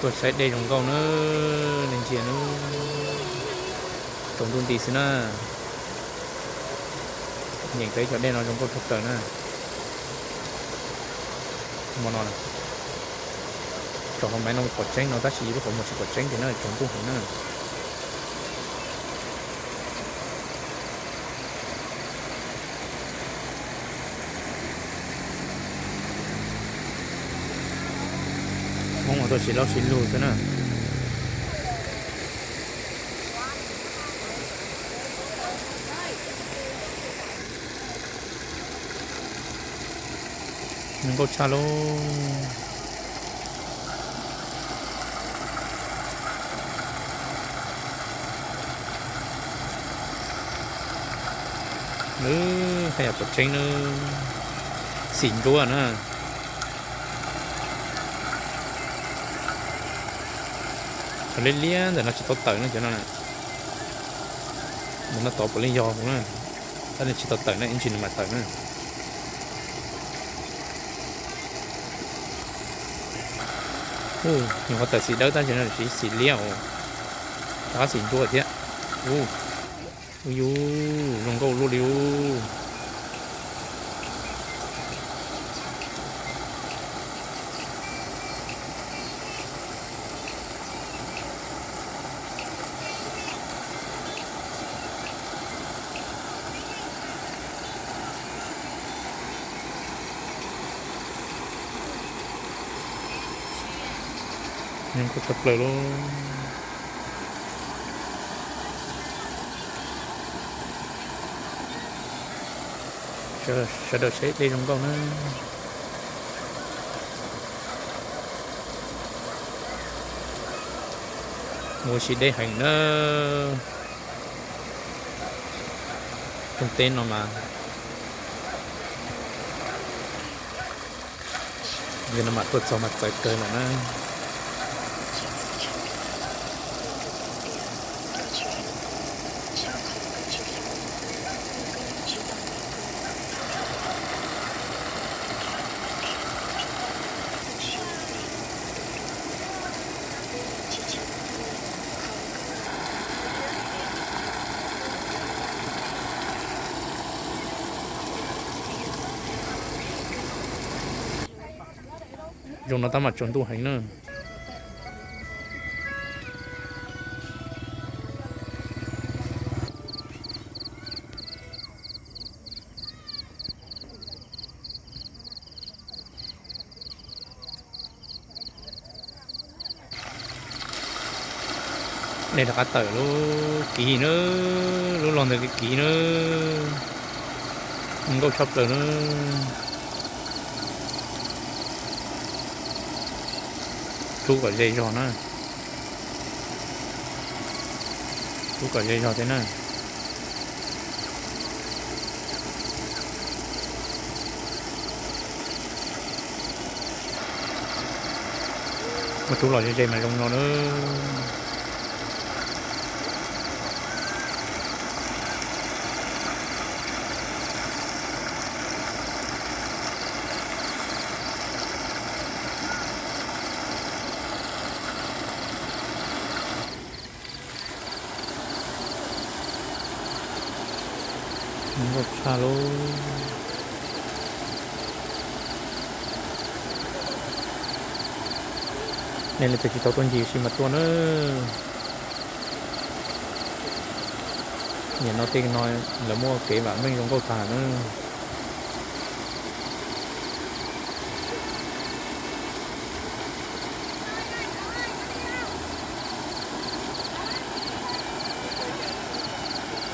Tuaj saib dej zoo nkauj na, nej ntsia na, tsaus ntuj nti xwb na. Nyeem rau ib co dej no zoo nkauj tshaj plaws na. Hmo no tso hauv maiv no pom tseeb no tab sis lub qhov muag tsis pom tseeb tiag na, tsaus ntuj heev na. Hmoob mas tuaj sib laub sib lug xwb na. Zoo nkauj tshaj lauj. Nws haj yam pom tseeb na, xim ntsuab na. Cov liab liab ntawm no tsis tau tawm na cov no. Ntawm no tod puav leej yog hauv na, tab sis tsis tau tawm na, ib ntsis nws mam tawm na. Ub, nyuam qhuav tawm xim dawb tab sis no tsis xim liab os, rov qab xim ntsuab thiab. Ub, ub yus, zoo nkauj luaj li ub. Zoo nkauj tshaj plaws lauj. Sawv daws saib dej zoo nkauj na. Ua si deb heev na. Rooj teb no mas yog no mam tuaj txog mas txawv kawg lawm na. Zoo no tab mam tsaus ntuj heev na. Nej rov qab tawm lub kiv na, lub los ntawd kiv kiv na, nkauj tshaj plaws na. Rub kom ze zog na. Rub kom ze zog thiab na. Muab rub los ze ze mas zoo no na. Nkauj tshaj lauj. Nej leej twg tsis tau tuaj ncig si mas tuaj na. Nim no tej no lawv muaj kev vam meej zoo nkauj tag na.